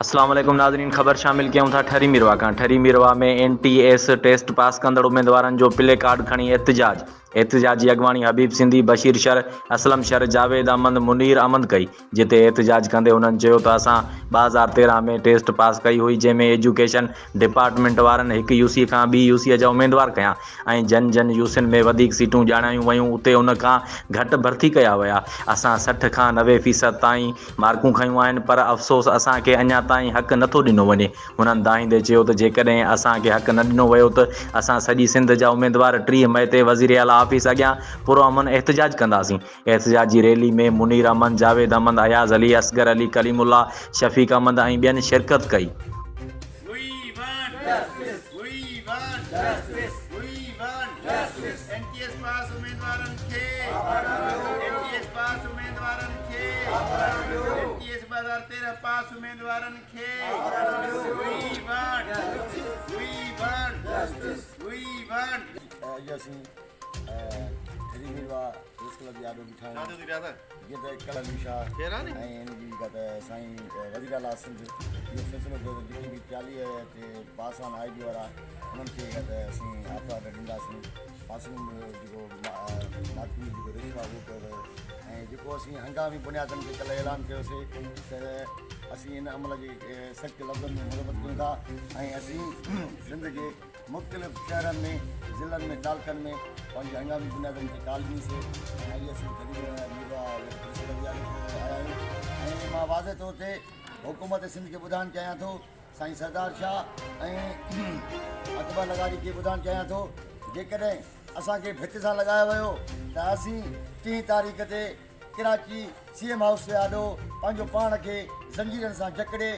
اسلام عليڪم ناظرين خبر شامل ڪيون ٿا ٺري ميرواھ کان Thari Mirwah ۾ N T S test pass ڪندڙ اميدوارن جو پلي ڪارڊ کڻي احتجاج احتجاج جي اڳواڻي حبيب سنڌي بشير شر اسلم شر جاويد احمد منير احمد ڪئي جتي احتجاج ڪندي هنن چيو ته اسان 2013 ۾ ٽيسٽ پاس ڪئي هئي جنهن ۾ ايجوڪيشن ڊپارٽمينٽ وارن هڪ يو سي کان ٻي يو سي جا اميدوار کنيا ۽ جن جن يوسين ۾ وڌيڪ سيٽون ڄاڻايون ويون اتي ان کان گهٽ ڀرتي ڪيا ويا. اسان 60 کان 90 فيصد تائين مارڪون کنيون آهن پر افسوس اسان کي اڃا تائين حق نه ٿو ڏنو وڃي. هنن دانهيندي چيو ته جيڪڏهن اسان کي حق نه ڏنو ويو ته اسان سڄي سنڌ جا اميدوار 30 مئي تي وزيراعليٰ آفيس اڳيان پرامن احتجاج ڪنداسين. احتجاجي ريلي ۾ منير احمد، جاويد احمد، اياز علي، اصغر علي، ڪليم الله، شفيق احمد ۽ ٻين شرڪت ڪئي. We want justice. We want justice. We want justice. N T S pass اميدوارن کي اين ٽي ايس پاس اميدوارن کي اين ٽي ايس 2013 پاس اميدوارن کي We want justice. We want justice. We want. اڄ اسين ٺري ميرواهه پريس ڪلب جي آڏو بيٺا آهيون جيئن ته ڪلهه علي شاهه ۽ هن جي جيڪا ته سائين وزير اعليٰ سنڌ اهو فيصلو ڪيو ته جيڪي به 40 تي پاس آهن آء بي وارا انهن کي جيڪا ته اسين آفر آرڊر ڏينداسين پاسنگ جيڪو مارڪن جو جيڪو ريشو آهي اهو ڪيو ويو ۽ جيڪو اسين هنگامي بنيادن تي ڪلهه اعلان ڪيوسي ته اسين ان عمل جي سخت لفظن ۾ مذمت ڪيون ٿا ۽ اسين سنڌ جي مختلف شهرن ۾ ضلعن ۾ تعلقن ۾ پنهنجي هنگامي بنيادن تي ڪال ڏني سي ۽ اڄ اسين ٺري ميرواهه پريس ڪلب جي آڏو آيا آهيون ۽ مان واضح طور تي حڪومت سنڌ کي ٻڌائڻ چاهيان ٿو سائين سردار شاهه ۽ اڪبر لغاري کي ٻڌائڻ چاهيان ٿو جيڪڏهن اسان کي ڀت سان لڳايو ويو ته اسين ٽين تاريخ تي ڪراچي سي ايم هائوس جي آڏو پنهنجو پاڻ کي زنجيرن سان جڪڙي.